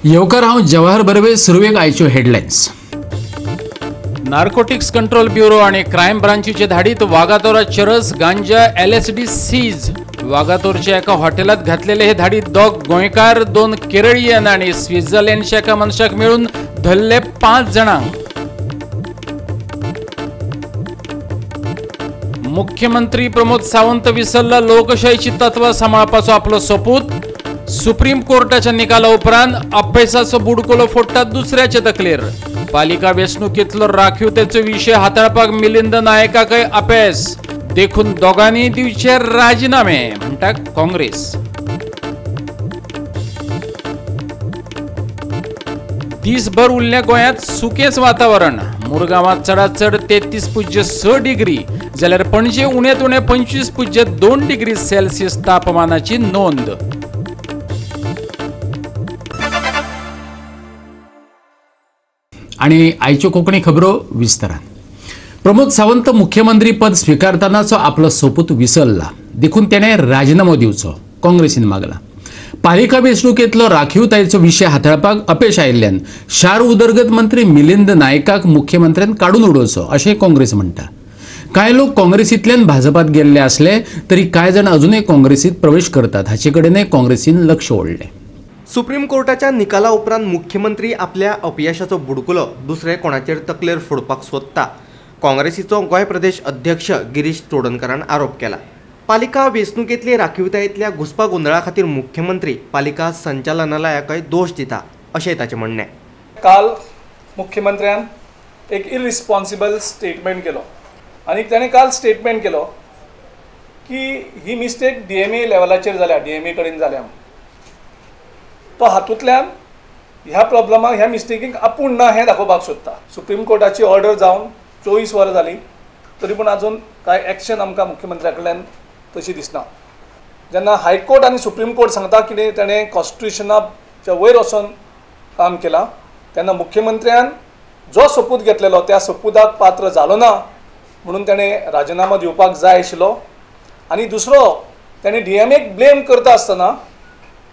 येवकार हांव जवाहर बर्वे. सुरवेक आयच्यो हेडलायन्स. नार्कोटिक्स कंट्रोल ब्युरो आणि क्रायम ब्रांचीचे धाडीत वागातोरा चरस, गांजा, एलएसडी सीज. वागातोरच्या एका हॉटेलात घातलेले हे धाडीत 2 गोंयकार, 2 केरळीयन आणि स्वित्झर्लंडच्या एका मनशाक मेळून धरले 5 जाणांक. मुख्यमंत्री प्रमोद सावंत विसरला लोकशाहीची तत्व सांबाळपाचो आपलो सोपूत. सुप्रीम कोर्टाच्या निकाला उपरांत अपेसाचो बुडकुलो फोडटात दुसऱ्याचे तकलेर. पालिका वेंचणुकेंतलो राखीवतेचो विशय हाताळपाक मिलिंद नायकाकय अपेस, देखून दोगांनी दिवचे राजीनामे म्हणटा काँग्रेस. दीसभर उरल्या गोंयांत सुकेंच वातावरण. मुरगांवांत चडात चड 33.6 डिग्री जाल्यार पणजे उणेत उणें 25.2 डिग्री सेल्सियस तापमानाची नोंद. आणि आयच्यो कोंकणी खबरो विस्तारान. प्रमोद सावंत मुख्यमंत्री पद स्वीकारतानाचो आपलो सोपूत विसरला, देखून तेणें राजीनामो दिवचो काँग्रेसीन मागला. पालिका वेंचणुकेंतलो राखीवतायेचो विशय हाताळपाक अपेश आयिल्ल्यान शार उदरगत मंत्री मिलिंद नायकाक मुख्यमंत्र्यान काडून उडोवचो अशें काँग्रेस म्हणटा. कांय लोक काँग्रेसींतल्यान भाजपात गेल्ले आसले तरी कांय जाण अजुनय काँग्रेसीत प्रवेश करतात, हाचे कडेनय काँग्रेसीन लक्ष ओडलें. सुप्रीम कोर्टाच्या निकाला उपरांत मुख्यमंत्री आपल्या अपयशाचो बुडकुलो दुसरे कोणाचेर तकलेर फोडपाक सोदता. काँग्रेसीचो गोंय प्रदेश अध्यक्ष गिरीश चोडणकारान आरोप केला. पालिका वेंचणुकेंतले राखीवतायेंतल्या घुसपा गोंदळा खातीर मुख्यमंत्री पालिका संचालनालयाकय दोश दिता अशें ताचें म्हणणें. काल मुख्यमंत्र्यान एक इरिस्पॉन्सिबल स्टेटमेंट केलो आनी ताणें काल स्टेटमेंट केलो की ही मिस्टेक डीएमए लेवलाचेर जाल्या, डीएमए कडेन जाल्या. तो हातूंतल्यान ह्या प्रॉब्लमाक, ह्या मिस्टेकीक आपूण ना हें दाखोवपाक सोदता. सुप्रीम कोर्टाची ऑर्डर जावन 24 वरां जालीं तरी पूण आजून कांय एक्शन आमकां मुख्यमंत्र्या कडल्यान तशी दिसना. जेन्ना हायकोर्ट आनी सुप्रीम कोर्ट सांगता कितें ताणें कॉन्स्टिट्युशनाच्या वयर वचून काम केलां, तेन्ना मुख्यमंत्र्यान जो सोपूत घेतलेलो त्या सोपुताक पात्र जालो ना म्हणून ताणें राजिनामो दिवपाक जाय आशिल्लो. आनी दुसरो, ताणें डीएमएक ब्लेम करता आसतना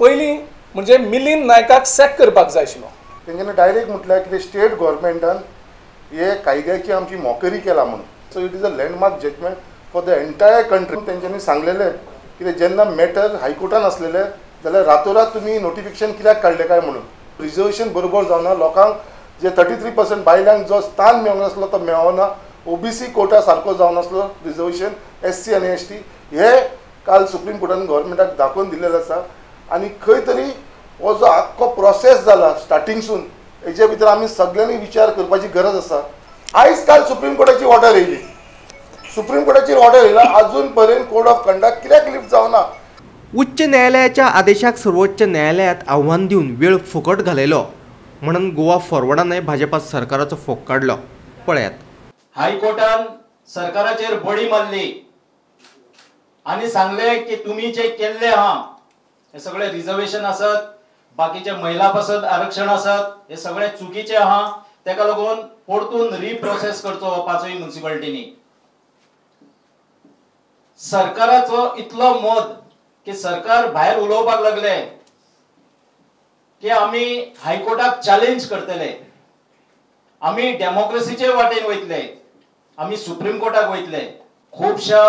पयलीं म्हणजे मिलिंद नायकाक सॅक करपाक जाय आशिल्लो. तेंच्यांनी डायरेक्ट म्हटल्यार कितें स्टेट गव्हर्मेंटान हे कायद्याची आमची मॉकरी केला म्हणून. So it is a landmark judgement for the entire country. तेंच्यांनी सांगलेलें कितें जेन्ना मॅटर हायकोर्टान आसलेलें जाल्यार रातोरात तुमी नोटिफिकेशन कित्याक काडलें काय म्हणून. रिजर्वेशन बरोबर जावना, लोकांक जे 33% बायलांक जो स्थान मेळूंक नासलो तो मेळना, ओबीसी कोटा सारको जावन आसलो रिजर्वेशन एससी आनी एसटी, हे काल सुप्रीम कोर्टान गव्हर्मेंटाक दाखोवन दिल्लें आसा. आनी खंय तरी हो जो आख्खो प्रोसेस जाला स्टार्टिंगसून हेजे भितर आमी सगळ्यांनी विचार करपाची गरज आसा. आयज काल सुप्रीम कोर्टाची ऑर्डर येयली, सुप्रीम कोर्टाची ऑर्डर येयला, अजून पर्यंत कोड ऑफ कंडक्ट कित्याक लिफ्ट जावना. उच्च न्यायालयाच्या आदेशाक सर्वोच्च न्यायालयात आव्हान दिवन वेळ फुकट घालयलो म्हणून गोवा फॉरवर्डानय भाजपा सरकाराचो फोग काडलो. पळयात. हायकोर्टान सरकाराचेर बडी मारली आनी सांगले की तुमी जे केल्ले आहा हे सगळे रिजर्वेशन आसत, बाकीचे महिला पासत आरक्षण आसत, हे सगळे चुकीचे आहा, तेका लागून परतून रिप्रोसेस करचो 5 म्युनिसिपालिटींनी. सरकाराचो इतलो मद की सरकार भायर उलोवपाक लागले की आमी हायकोर्टाक चॅलेंज करतले, आमी डेमोक्रेसीचे वाटेन वयतले, आमी सुप्रीम कोर्टाक वयतले. खुबश्या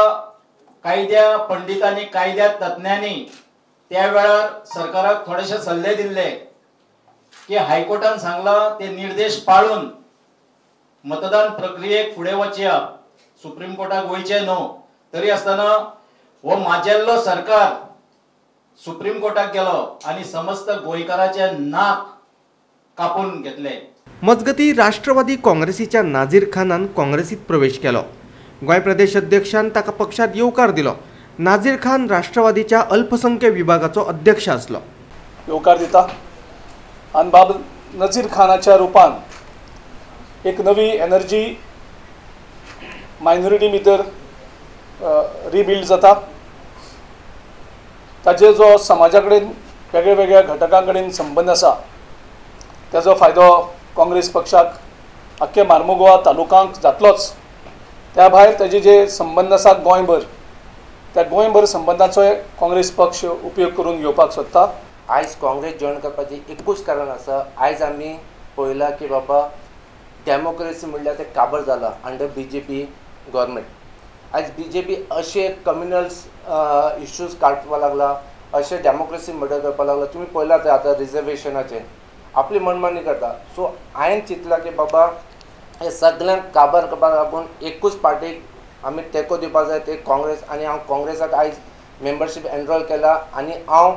कायद्या पंडितांनी, कायद्या तज्ञांनी त्या वेळार सरकाराक थोडेशे सल्ले दिल्ले की हायकोर्टान सांगला ते निर्देश पाळून मतदान प्रक्रियेक फुडें वचया, सुप्रीम कोर्टाक वयचें न्हू. तरी आसतना हो माजेल्लो सरकार सुप्रीम कोर्टाक गेलो आनी समस्त गोंयकाराचे नाक कापून घेतले. मजगती राष्ट्रवादी काँग्रेसीच्या नाझीर खानान काँग्रेसीत प्रवेश केलो. गोंय प्रदेश अध्यक्षान ताका पक्षात येवकार दिलो. नाझीर खान राष्ट्रवादीच्या अल्पसंख्य विभागाचो अध्यक्ष आसलो. येवकार दिता आनी बाब नझीर खानाच्या रुपान एक नवी एनर्जी मायनॉरिटी भितर रिबिल्ड जाता. ताजे जो समाजा कडेन वेगळ्या वेगळ्या घटकां कडेन संबंद आसा ताजो फायदो काँग्रेस पक्षाक आख्खे मार्मुगोवा तालुकांक जातलोच. त्या भायर ताजे जे संबंद आसा गोंयभर, त्या गोंयभर संबंदाचोय काँग्रेस पक्ष उपयोग करून घेवपाक सोदता. आयज काँग्रेस जॉयन करपाचें एकूच कारण आसा, आयज आमी पळयलां की बाबा डेमोक्रेसी म्हणल्यार तें काबर जाला अंडर BJP government. आयज BJP अशे कम्युनल इश्यूज काडपाक लागला, अशे डेमोक्रेसी मर्डर करपाक लागला. तुमी पळयलां तें आतां रिजर्वेशनाचें आपली मनमानी करता. सो हांवें चिंतलां की बाबा हे सगळ्यांक काबार करपाक लागून एकूच पार्टीक आमी तेंको दिवपाक जाय, ते काँग्रेस. आनी हांव काँग्रेसाक आयज मेंबरशीप एनरोल केला आनी हांव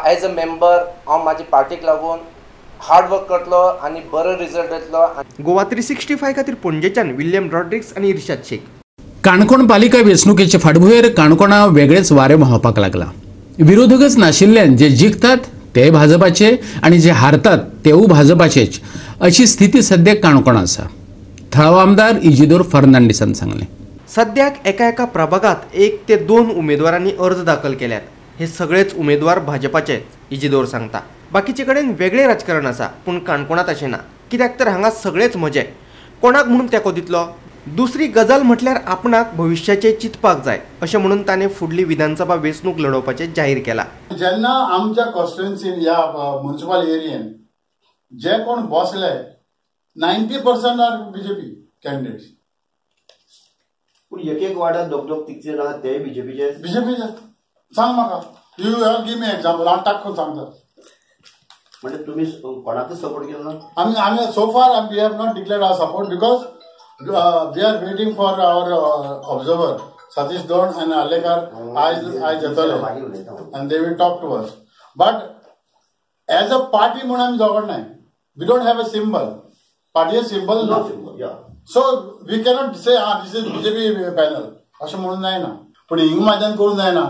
एज अ मेंबर हांव म्हाजी पार्टीक लागून हार्ड वर्क करतलो आनी बरो रिजल्ट येतलो. गोवा 365 खातीर पणजेच्यान विल्यम रॉड्रिक्स आनी इर्शाद शेख. काणकोण पालिका वेंचणुकेचे फाटभुंयेर काणकोणा वेगळेच वारें व्हांवपाक लागलां. विरोधकच नाशिल्ल्यान जे जिखतात ते भाजपाचे आनी जे हारतात तेवूय भाजपाचेच अशी स्थिती सद्या काणकोणा आसा. थळावो आमदार इजिदोर फर्नांडीसान सांगलें, सद्याक एका एका प्रभागात 1 ते 2 उमेदवारांनी अर्ज दाखल केल्यात. हे सगळेच उमेदवार भाजपाचे, इजिदोर सांगता. बाकीचे कडेन वेगळें राजकारण आसा, पूण काणकोणांत अशें ना. कित्याक तर हांगा सगळेच म्हजे, कोणाक म्हणून तेंको दितलो. दुसरी गजाल म्हटल्यार आपणाक भविश्याचें चिंतपाक जाय अशें म्हणून ताणें फुडली विधानसभा वेंचणूक लढोवपाचें जाहीर केलां. जेन्ना आमच्या कॉन्स्टिट्युएन्सीन ह्या म्युनिसिपल एरियेन जे कोण बसले 90% आर BJP candidates. पूण एक एक वार्डात दोग दोग तिग जाण आहात ते बीजेपीचे. बीजेपीचे सांग म्हाका, you have give me example, हांव टाकून सांगता. म्हणजे तुम्ही कोणाकच सपोर्ट केलो ना? आमी आमी so far we have not declared our support because we are waiting for our observer Satish Dhond and Alekar आयज आयज येतले and they will talk to us. But as a party म्हणून आमी झगडनाय. We don't have a symbol, party symbol ना. So we cannot से हा this is BJP panel अशें म्हणून जायना. पूण हिंग म्हाज्यान करूंक जायना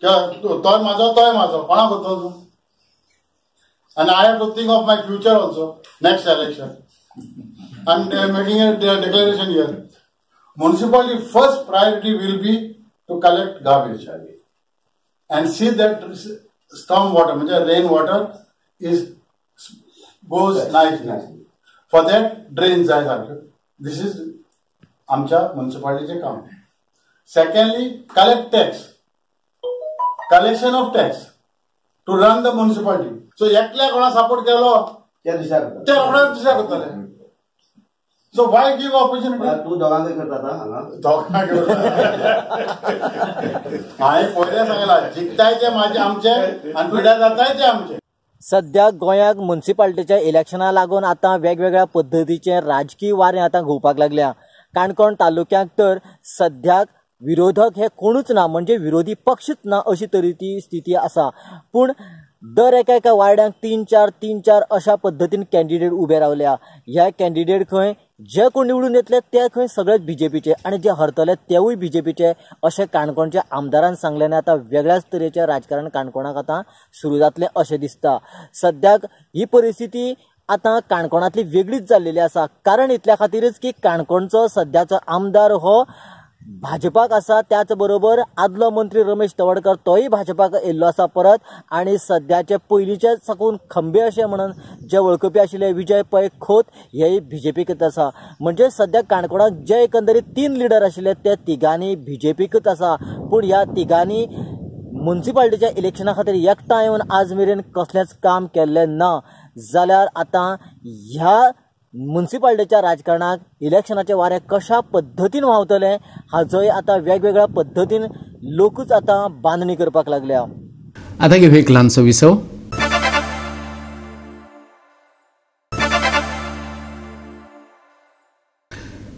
किंवा तोय म्हाजो तोय म्हाजो कोणाक करतलो तूं. आनी I have to think of my future also next election. I am making a declaration here. Municipality first priority will be to collect garbage and see that storm water म्हणजे rain water is goes nicely. For that drain जाय सारक्यो. This is आमच्या म्युनिसिपालिटीचें काम. Secondly, collect tax, collection of tax to run the municipality. So एकल्या कोणा support केलो त्या दिसा ते रोखडेच दिसा करतले. So Y give opportunity? तूं दोगांकय करता आतां हांगा? दोगांक हांवें पयलें सांगलां, जिखताय ते म्हाजे आमचे आनी पिड्यार जाताय ते आमचे. सद्या गोंयाक म्युनिसिपालिटीच्या इलेक्शना लागून आतां वेगवेगळ्या पद्दतीचें राजकीय वारें आतां घुंवपाक लागल्या. काणकोण तालुक्याक तर सद्याक विरोधक हे कोणूच ना, म्हणजे विरोधी पक्षच ना अशी तरी ती स्थिती आसा. पूण दर एका एका वार्डांक 3 4 3 4 अशा पद्दतीन कॅन्डिडेट उबे रावल्या. ह्या कॅन्डिडेट खंय जे कोण निवडून येतले ते खंय सगळेच बीजेपीचे आनी जे हरतले तेवूय बीजेपीचे अशें काणकोणच्या आमदारान सांगलें. आनी आतां वेगळ्याच तरेचें राजकारण काणकोणाक आतां सुरू जातलें अशें दिसता. सद्याक ही परिस्थिती आतां काणकोणांतली वेगळीच जाल्लेली आसा. कारण इतल्या खातीरच की काणकोणचो सद्याचो आमदार हो भाजपाक आसा, त्याच बरोबर आदलो मंत्री रमेश तवडकर तोय भाजपाक येयल्लो आसा परत. आनी सद्याचे पयलींचे साकून खंबे अशें म्हणून जे वळखुपी आशिल्ले विजय पै खोत हेय बीजेपीकच आसा. म्हणजे सद्या काणकोणाक जे एकंदरीत 3 लिडर आशिल्ले ते तिगांनी बीजेपीकच आसा. पूण ह्या तिगांनी म्युनिसिपालिटीच्या इलेक्शना खातीर एकठांय येवन आज मेरेन कसलेंच काम केल्लें ना. जाल्यार आतां ह्या म्युनिसिपालिटीच्या राजकारणाक इलेक्शनाचें वारें कशा पद्दतीन व्हांवतलें हाचोय आतां वेगवेगळ्या पद्दतीन लोकूच आतां बांदणी करपाक लागल्या. आतां घेवया एक ल्हानसो विसव.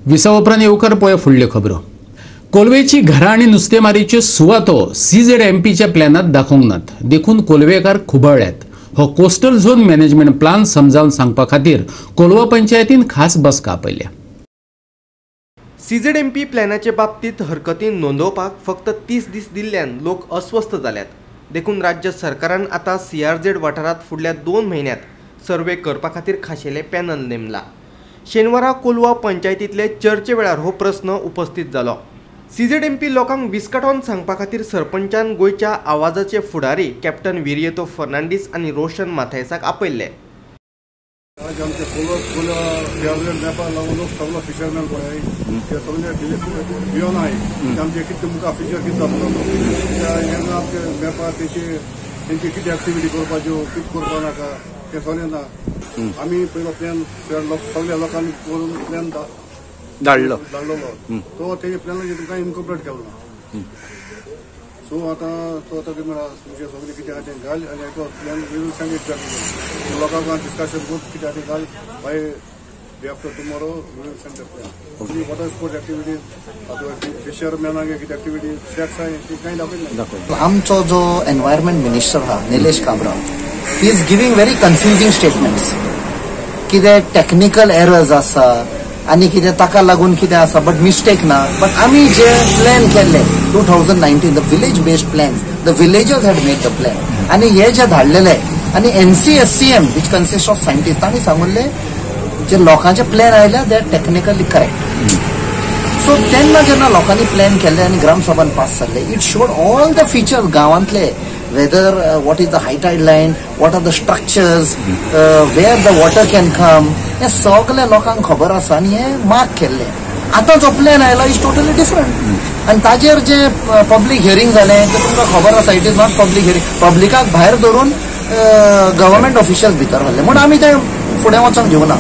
विसव उपरांत येवकार पळय फुडल्यो खबरो. कोलवेची घरां आनी नुस्तेमारीच्यो सुवातो CZMPच्या प्लॅनांत दाखोवंक नात, देखून कोलवेकार खुबळ्ळ्यात. हो कोस्टल झोन मॅनेजमेंट प्लान समजावन सांगपा खातीर कोलवा पंचायतीन खास बसका आपयल्या. CZMP प्लॅनाचे बाबतींत हरकती नोंदोवपाक फक्त 30 दीस दिल्ल्यान लोक अस्वस्थ जाल्यात. देखून राज्य सरकारान आतां CRZ वाठारांत फुडल्या 2 म्हयन्यांत सर्वे करपा खातीर खाशेलें पॅनल नेमला. शेनवारा कोलवा पंचायतींतले चर्चे वेळार हो प्रस्न उपस्थित जालो. CZMP लोकांक विस्कटावन सांगपा खातीर सरपंचान गोंयच्या आवाजाचे फुडारी कॅप्टन विरियतो फर्नांडीस आनी रोशन माथायसाक आपयल्ले. आज आमचे कोलवा CRZ मॅपा लागून लोक सगळो फिशरमॅन पळय ते सगळे भियोन आहाय. आमचे कितें मुखार फ्युचर कितें जातलो हें आमचे मॅपा तेची तेंची कितें एक्टिविटी करपाच्यो कितें करपा नाका तें सगळें ना. आमी पयलो प्लॅन सगळ्या लोकांनी करून प्लॅन धाडलो तो तेजे प्लॅनाचेर तुमकां इनकॉपरेट केलो ना. सो आतां तो आतां कितें म्हणा तुमचें सगळें कितें आहा तें घाल आनी तो plan we will send it back. लोकांक डिस्कशन करून कितें आहा तें घाल by day after tomorrow we will send the plan. Water sport activities, फिशरमॅनांक कितें एक्टिविटीज शॅक्स आहा ती कांय दाखयना. आमचो जो एनवायरमेंट मिनिस्टर आहा Nilesh Cabral, he is giving very confusing statements. कितें टॅक्निकल एरर्स आसा आनी कितें ताका लागून कितें आसा, बट मिस्टेक ना. बट आमी जे प्लॅन केल्ले 2019, the village based plans, the villagers had made the plan आनी हे जे धाडलेले आनी NCSCM which consist of scientist तांणी सांगिल्ले जे लोकांचे प्लॅन आयल्या they are technically correct. So तेन्ना जेन्ना लोकांनी प्लॅन केल्ले आनी ग्रामसभान पास जाल्ले, it showed all the features गांवांतले, whether what is the high tide line, what are the structures, where the water can come, हे सगळे लोकांक खबर आसा आनी हे मार्क केल्ले. आतां जो प्लॅन आयला is totally different आनी ताजेर जे पब्लीक हियरींग जालें तें तुमकां खबर आसा, it is not public hearing. पब्लिकाक भायर धरून गव्हर्मेंट ऑफिशियल्स भितर घाल्ले म्हूण आमी तें फुडें वचोंक दिवना.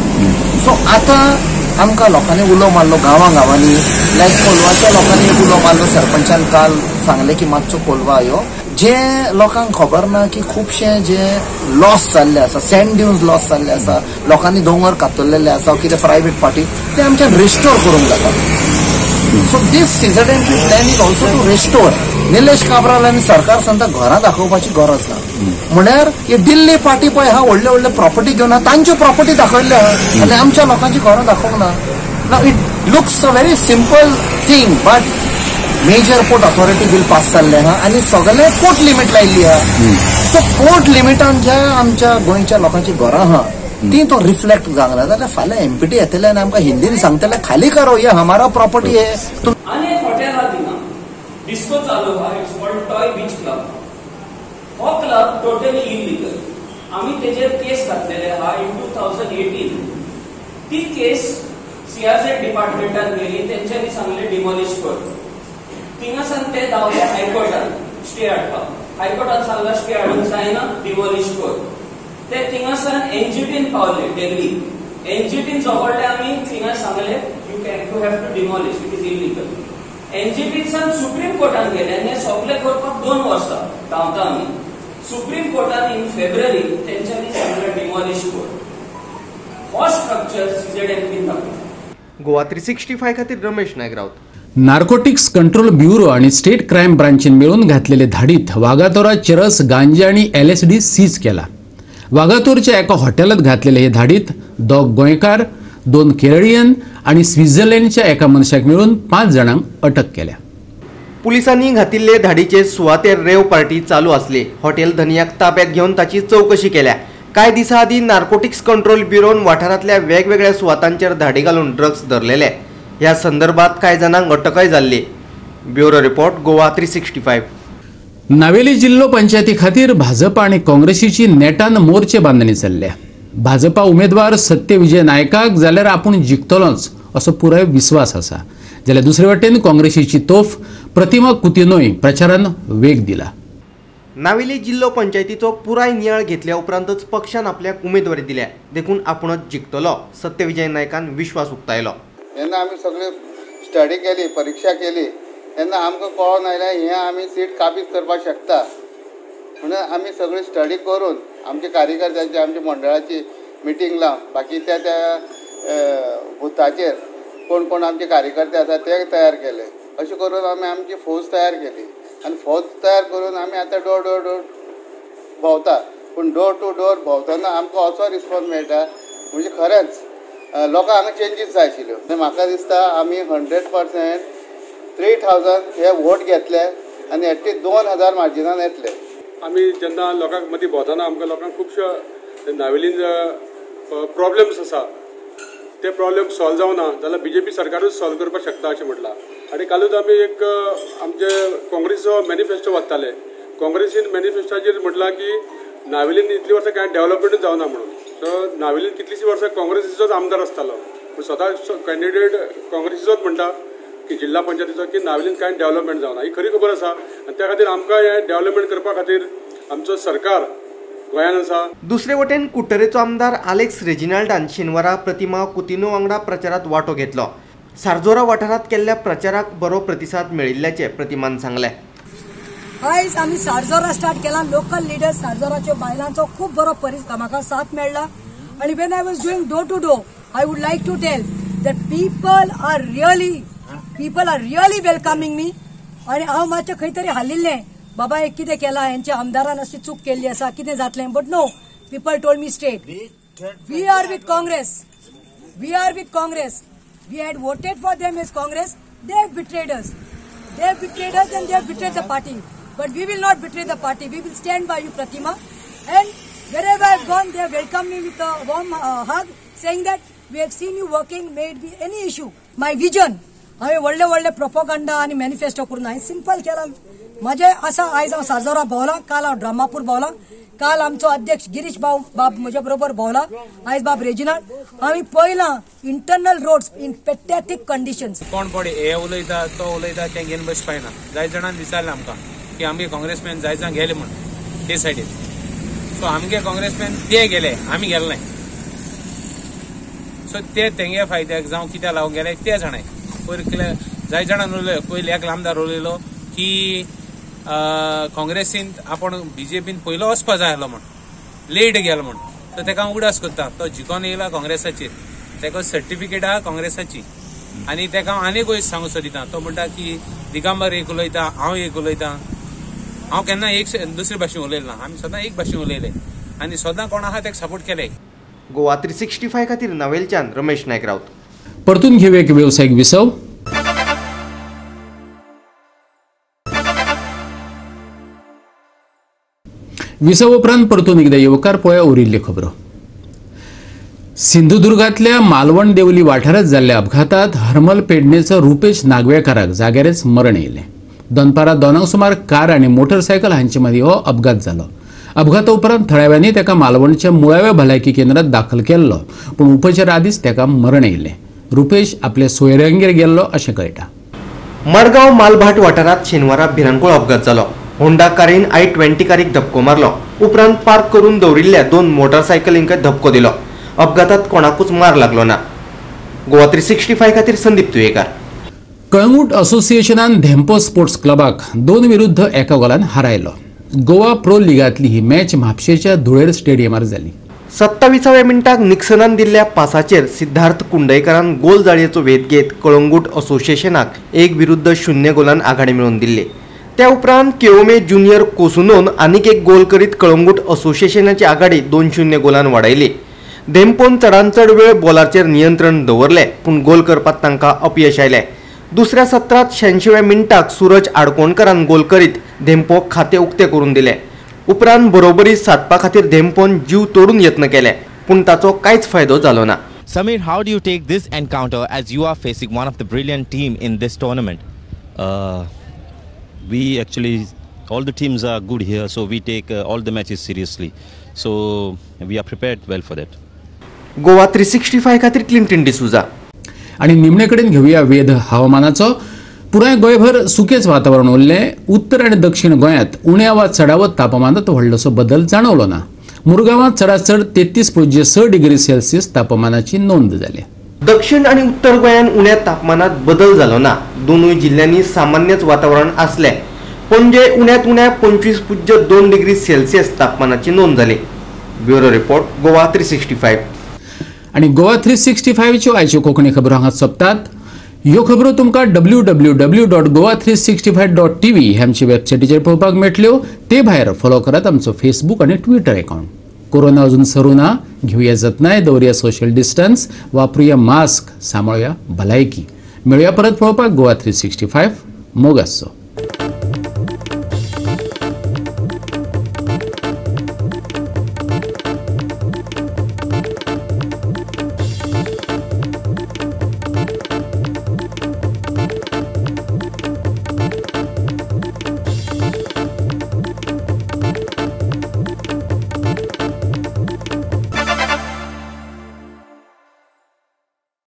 सो आतां आमकां लोकांनी उलो मारलो गांवां गांवांनी, लायक कोलवाच्या लोकांनी उलो मारलो, सरपंचान काल सांगलें की मातसो कोलवा यो. जे लोकांक खबर ना की खुबशे जे लॉस जाल्ले आसा, सँड ड्यून्स लॉस जाल्ले आसा, लोकांनी दोंगर कातरलेले आसा कितें प्रायवेट पार्टी, ते आमच्यान रिस्टोर करूंक जाता. So this CZMP plan is also to restore. Nilesh Cabral आनी सरकार सांगता घरां दाखोवपाची गरज ना, म्हळ्यार हे दिल्ली पार्टी पळय आहा व्हडले व्हडले प्रॉपर्टी घेवन आहा, तांच्यो प्रॉपर्टी दाखयल्ल्यो आहा आनी आमच्या लोकांची घरां दाखोवंक ना. Now it looks a very simple thing, but major port authority bill pass जाल्लें आहा आनी सगळे पोर्ट लिमीट लायिल्ली आहा. सो पोर्ट लिमिटान ज्या आमच्या गोंयच्या लोकांची घरां आहा ती तो रिफ्लेक्ट जावंक ना जाल्यार फाल्यां एमपीटी येतले आनी आमकां हिंदीन सांगतले खाली करो, ये हमारा प्रॉपर्टी है. आनी एक हॉटेल आहा थिंगा डिस्को चालू आहा, it's called toy beach club. हो क्लब टोटली इलिगल. आमी तेजेर केस घातलेले आहा इन 2018. ती केस सीआरझेड डिपार्टमेंटान गेली, तेंच्यांनी सांगलें डिमॉलिश कर. थिंगासान ते धांवले हायकोर्टान स्टे हाडपाक. हायकोर्टान सांगला स्टे हाडूंक जायना, डिमॉलिश कर. ते थिंगासान एनजीटीन पावले दिल्ली. एनजीटीन झगडले आमी, थिंगा सांगले you can you have to demolish, it is illegal. एनजीटीसान supreme कोर्टान गेले आनी हें सगळें करपाक 2 वर्सां धांवता आमी. सुप्रीम कोर्टान इन फेब्रुवारी तेंच्यांनी सांगलें डिमॉलिश कर. हो स्ट्रक्चर सीझेडएमपीन दाखयता. गोवा 365 खातीर Ramesh Naik Raut. Narcotics control bureau आणि स्टेट क्रायम ब्रांचीन मिळून घातलेले धाडीत वागातोरा चरस, गांजा आणि LSD seize केला. वागातोरच्या एका हॉटेलात घातलेले हे धाडीत 2 गोंयकार, 2 केरळीयन आणि स्वित्झर्लंडच्या एका मनशाक मिळून 5 जाणांक अटक केल्या. पुलिसांनी घातिल्ले धाडीचे सुवातेर रेव पार्टी चालू आसली. हॉटेल धनयाक ताब्यात घेवन ताची चवकशी केल्या. कांय दिसां आदीं नार्कोटिक्स कंट्रोल ब्युरोन वाठारांतल्या वेगवेगळ्या सुवातांचेर धाडी घालून ड्रग्स धरलेले. ह्या संदर्भात कांय जाणांक अटकय जाल्ली. Bureau report, Goa 365. Navelim जिल्हो पंचायती खातीर भाजपा आणि काँग्रेसीची नेटान मोर्चे बांदणी चल्ल्या. भाजपा उमेदवार सत्यविजय नायकाक जाल्यार आपूण जिखतलोच असो पुराय विस्वास आसा, जाल्यार दुसरे वटेन काँग्रेसीची तोफ प्रतिमा कुतिनोय प्रचारान वेग दिला. नावेली जिल्हो पंचायतीचो पुराय नियाळ घेतल्या उपरांतच पक्षान आपल्याक उमेदवारी दिल्या, देखून आपूणच जिखतलो सत्यविजय नायकान विश्वास उक्तायलो. जेन्ना आमी सगळे स्टडी केली, परीक्षा केली, तेन्ना आमकां कळोन आयलें हें आमी सीट काबीज करपाक शकता म्हणून आमी सगळी स्टडी करून आमच्या कार्यकर्त्यांची, आमच्या मंडळाची मिटींग लावन बाकी त्या त्या बुथाचेर कोण कोण आमचे कार्यकर्ते आसा ते तयार केले. अशें करून आमी आमची फौज तयार केली आनी फौज तयार करून आमी आतां डोर डोर डोर भोंवता. पूण डोर टू डोर भोंवतना आमकां असो रिस्पॉन्स मेळटा म्हणजे खरेंच लोकांक हांगा चेंजीस जाय आशिल्ल्यो. आनी म्हाका दिसता आमी 100% 3000 हे वोट घेतले आनी एटलीस्ट 2000 मार्जिनान येतले. आमी जेन्ना लोकांक मदीं भोंवतना आमकां लोकांक खुबश्या नावेलीन प्रॉब्लम्स आसा ते प्रॉब्लम सॉल्व जावना जाल्यार बीजेपी सरकारूच सॉल्व करपाक शकता अशें म्हटलां. आनी कालूच आमी एक आमचे काँग्रेसीचो मॅनिफेस्टो वाचताले. काँग्रेसीन मॅनिफेस्टोचेर म्हटलां की नावेलीन इतलीं वर्सां कांय डेवलपमेंटूच जावना म्हणून. सो नावेलीन कितलींशीं वर्सां काँग्रेसीचोच आमदार आसतालो, पूण स्वता कॅन्डिडेट काँग्रेसीचोच म्हणटा की जिल्हा पंचायतीचो की नावेलीन कांय डेवलपमेंट जावना. ही खरी खबर आसा आनी त्या खातीर आमकां हें डेवलपमेंट करपा खातीर आमचो सरकार गोंयान आसा. दुसरे वटेन कुडटरेचो आमदार आलेक्स रेजिनाल्डान शेनवारा प्रतिमा कुतिन्हो वांगडा प्रचारात वांटो घेतलो. सारजोरा वाठारांत केल्ल्या प्रचाराक बरो प्रतिसाद मेळिल्ल्याचें प्रतिमान सांगलें. आयज आमी सारजोरा स्टार्ट केला. लोकल लिडर्स सारजोराच्यो बायलांचो खूब बरो म्हाका साथ मेळ्ळा आनी when I was doing door to door I would like to tell that people are really welcoming me. आनी हांव मातशें खंय तरी हालिल्लें, बाबा हे कितें केलां, हेंच्या आमदारान अशी चूक केल्ली आसा, कितें जातलें, but no, people told me straight, we are with Congress, we are with Congress, we had voted for them as Congress, they have betrayed us, they have betrayed us and they have betrayed the party, but we will not betray the party, we will stand by you Pratima. And wherever I have gone, they have welcomed me with a warm hug, saying that we have seen you working, may it be any issue. My vision, हांवें व्हडले व्हडले propaganda आनी manifesto करून हांवें simple केला. म्हजें आसा, आयज हांव सारजोरा भोंवलां, काल हांव ड्रामापूर भोंवलां, काल आमचो अध्यक्ष गिरीश बाब म्हज्या बरोबर भोंवला, आयज बाब रेजिनाल्ड. आमी पळयलां internal roads in pathetic conditions. कोण पडे हे उलयता तो उलयता तें घेवन बस पायना. जाय जाणान विचारलें आमकां की आमगे काँग्रेसमॅन जाय जाण गेले म्हूण ते सायडीन, सो आमगे काँग्रेसमॅन ते गेले, आमी गेले नाय. सो ते तेंगे फायद्याक जावं कित्याक लागून गेले ते जाणाय. पयर जाय जाणान उलयलो, पयलीं एक आमदार उलयलो की काँग्रेसीन आपण बीजेपीन पयलो वचपा जाय आसलो म्हूण, लेट गेलो म्हूण. सो तेका हांव उगडास करता, तो जिकोन येयला काँग्रेसाचेर, तेका सर्टिफिकेट आहा काँग्रेसाची. आनी तेका हांव आनीक वयर सांगू सोदिता, तो म्हणटा की दिगंबर एक उलयता, हांव एक उलयता. हांव केन्ना एक दुसरे भाशेन उलयलें ना, आमी सदां एक भाशेन उलयले आनी सदां कोण आहा तेका सपोर्ट केले. गोवा 365 खातीर नावेलच्यान रमेश नायक राऊत. परतून घेऊया एक वेवसायिक विसव. विसव उपरांत परतून एकदा येवकार पळोवया उरिल्ल्यो खबरो. सिंधुदुर्गांतल्या मालवण देवली वाठारांत जाल्ल्या अपघातात हरमल पेडणेचो रुपेश नागवेकाराक जाग्यारच मरण येयलें. दनपारां 2 सुमार कार आनी मोटरसायकल हांचे मदीं हो अपघात जालो. अपघाता उपरांत थळाव्यांनी ताका मालवणच्या मुळाव्या भलायकी केंद्रात दाखल केल्लो, पूण उपचारा आदींच ताका मरण येयलें. रुपेश आपल्या सोयऱ्यांगेर गेल्लो अशें कळटा. मडगांव मालभाट वाठारांत शेनवारा भिरांकूळ अपघात जालो. होंडा कारीन i20 कारीक धपको मारलो. उपरांत पार्क करून दवरिल्ल्या 2 मोटरसायकलींक धपको दिलो. अपघातात कोणाकूच मार लागलो ना. गोवा 365 खातीर संदीप तुयेकार. कळंगूट असोसिएशनान धेंपो स्पोर्ट्स क्लबाक 2-1 गोलान हारायलो. गोवा प्रो लिगांतली ही मॅच म्हापशेच्या धुळेर स्टेडियमार जाली. 27व्या मिनटाक निक्सनान दिल्ल्या पासाचेर सिद्धार्थ कुंडयकरान गोल जाळयेचो वेध घेत कळंगूट असोसिएशनाक 1-0 गोलान आघाडी मेळोवन दिल्ली. त्या उपरांत केओमे ज्युनियर कोसुनोन आनीक एक गोल करीत कळंगूट असोसिएशनाची आघाडी 2-0 गोलान वाडयली. धेंपोन चडान चड वेळ बॉलाचेर नियंत्रण दवरले, पूण गोल करपाक तांकां अपयश आयलें. दुसऱ्या सत्रांत 86व्या मिनटाक सूरज आडकोणकरान गोल करीत धेंपोक खातें उक्तें करून दिलें. उपरांत बरोबरी सादपा खातीर धेंपोन जीव तोडून यत्न केले, पूण ताचो कांयच फायदो जालो ना. Sameer, how do you take this encounter as you are facing one of the brilliant team in this tournament? We actually, all the teams are good here, so we take all the matches seriously. So we are prepared well for that. Goa 365 खातीर Clinton D'Souza. आणि निमणे कडेन घेवया वेध हवामानाचो. पुराय गोंयभर सुकेच वातावरण उरलें. उत्तर आनी दक्षिण गोंयांत उण्या वा चडावत तापमानांत व्हडलोसो बदल जाणवलो ना. मुरगांवांत चडात चड 33.6 डिग्री सेल्सियस तापमानाची नोंद जाली. दक्षिण आनी उत्तर गोंयांत उण्या तापमानात बदल जालो ना. दोनूय जिल्ल्यांनी सामान्यच वातावरण आसलें. पणजे उण्यांत उण्या 25.2 डिग्री सेल्सियस तापमानाची नोंद जाली. Bureau report, Goa 365. आनी गोवा 365च्यो आयच्यो कोंकणी खबरो हांगा सोंपतात. ह्यो खबरो तुमकां www.goa365.tv ह्या आमच्या वेबसायटीचेर पळोवपाक मेळटल्यो. ते भायर फॉलो करात आमचो फेसबूक आनी ट्विटर अकावंट. कोरोना अजून सरू ना, घेवया जतनाय, दवरुया सोशल डिस्टन्स, वापरुया मास्क, सांबाळुया भलायकी. मेळुया परत पळोवपाक गोवा 365. मोग आसचो.